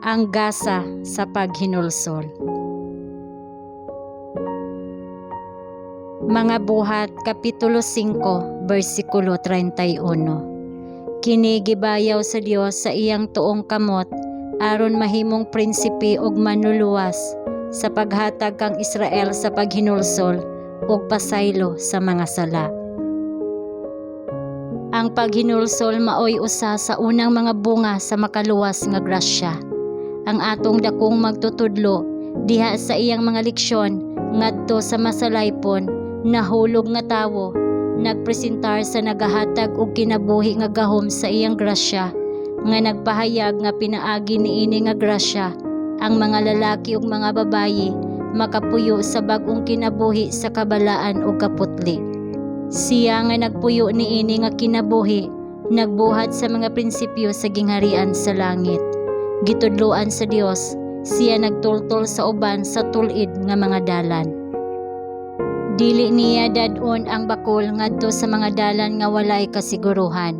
Ang gasa sa paghinulsol. Mga Buhat Kapitulo 5 bersikulo 31. Kini gibayaw sa Dios sa iyang tuong kamot aron mahimong prinsipe ug manluluwas sa paghatag kang Israel sa paghinulsol ug pasaylo sa mga sala. Ang paghinulsol maoy usa sa unang mga bunga sa makaluwas nga grasya. Ang atong dakong magtutudlo diha sa iyang mga leksyon ngadto sa masalaypon, nahulog nga tawo, nagpresentar sa nagahatag og kinabuhi nga gahom sa iyang grasya, nga nagpahayag nga pinaagi niini nga grasya ang mga lalaki ug mga babayi makapuyo sa bag-ong kinabuhi sa kabalaan ug kaputli. Siya nga nagpuyo niini nga kinabuhi nagbuhat sa mga prinsipyo sa gingharian sa langit. Gitudloan sa Dios, siya nagtultol sa uban sa tul-id nga mga dalan. Dili niya dad-on ang bakol ngadto sa mga dalan nga walay kasiguruhan.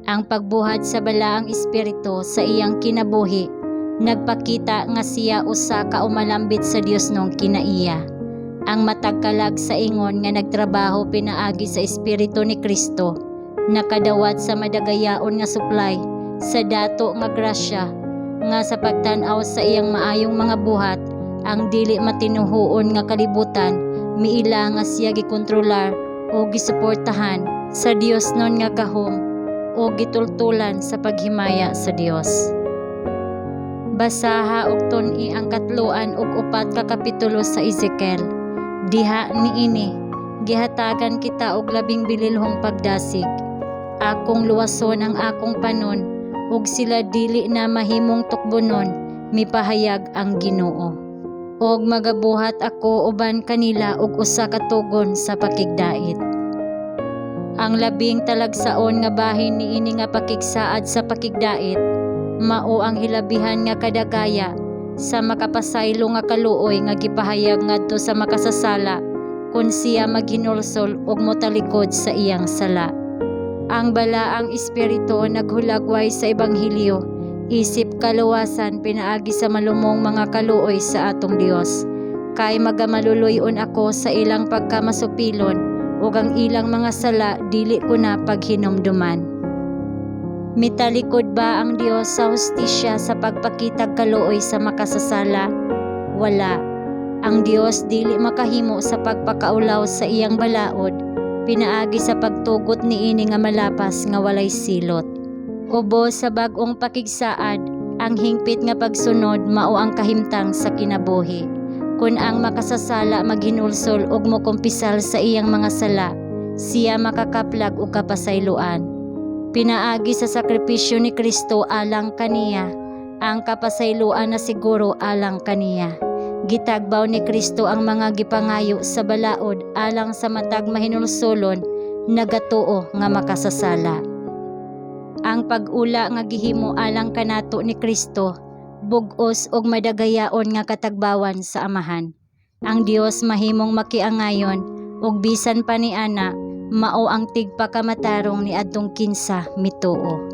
Ang pagbuhat sa Balaang Espiritu sa iyang kinabuhi nagpakita nga siya usa ka umalambit sa Diosnong kinaiya. Ang matag kalag sa ingon nga nagtrabaho pinaagi sa Espiritu ni Kristo nakadawat sa madagayaon nga supply sa dato nga grasya nga sa pagtan-aw sa iyang maayong mga buhat, ang dili matinuhuon nga kalibutan miila nga siya gikontrolar o gisuportahan sa Diosnon nga gahom o gitultulan sa paghimaya sa Dios. Basaha og tun-i ang katloan ug upat ka kapitulo sa Ezekiel. Diha niini gihatagan kita og labing bililhong pagdasig. "Akong luwason ang akong panon ug sila dili na mahimong tukbonon, mipahayag ang Ginoo. Ug magabuhat ako uban kanila og usa ka tugon sa pakigdait." Ang labing talagsaon nga bahin niini nga pakigsaad sa pakigdait mao ang hilabihan nga kadagaya sa makapasaylo nga kaluoy nga gipahayag ngadto sa makasasala kun siya maghinulsol ug motalikod sa iyang sala. Ang Balaang Espiritu naghulagway sa ebanghelyo isip kaluwasan pinaagi sa malumong mga kaluoy sa atong Dios. Kay magamaluluy-on ako sa ilang pagkamasupilon ug ang ilang mga sala dili ko na paghinumduman. Mitalikod ba ang Dios sa hustisya sa pagpakitag kaluoy sa makasasala? Wala. Ang Dios dili makahimo sa pagpakaulaw sa iyang balaod pinaagi sa pagtugot niini nga malapas nga walay silot. Ubos sa bag-ong pakigsaad, ang hingpit nga pagsunod mao ang kahimtang sa kinabuhi. Kun ang makasasala maghinulsol ug mokumpisal sa iyang mga sala, siya makakaplag og kapasayloan. Pinaagi sa sakripisyo ni Kristo alang kaniya, ang kapasayloan na siguro alang kaniya. Gitagbaw ni Kristo ang mga gipangayo sa balaod alang sa matag mahinulsolon nagatuo nga makasasala. Ang pag-ula nga gihimo alang kanato ni Kristo bug-os ug madagayaon nga katagbawan sa Amahan. Ang Dios mahimong makiangayon ug bisan pa niana mao ang tigpakamatarong niadtong kinsa mituo.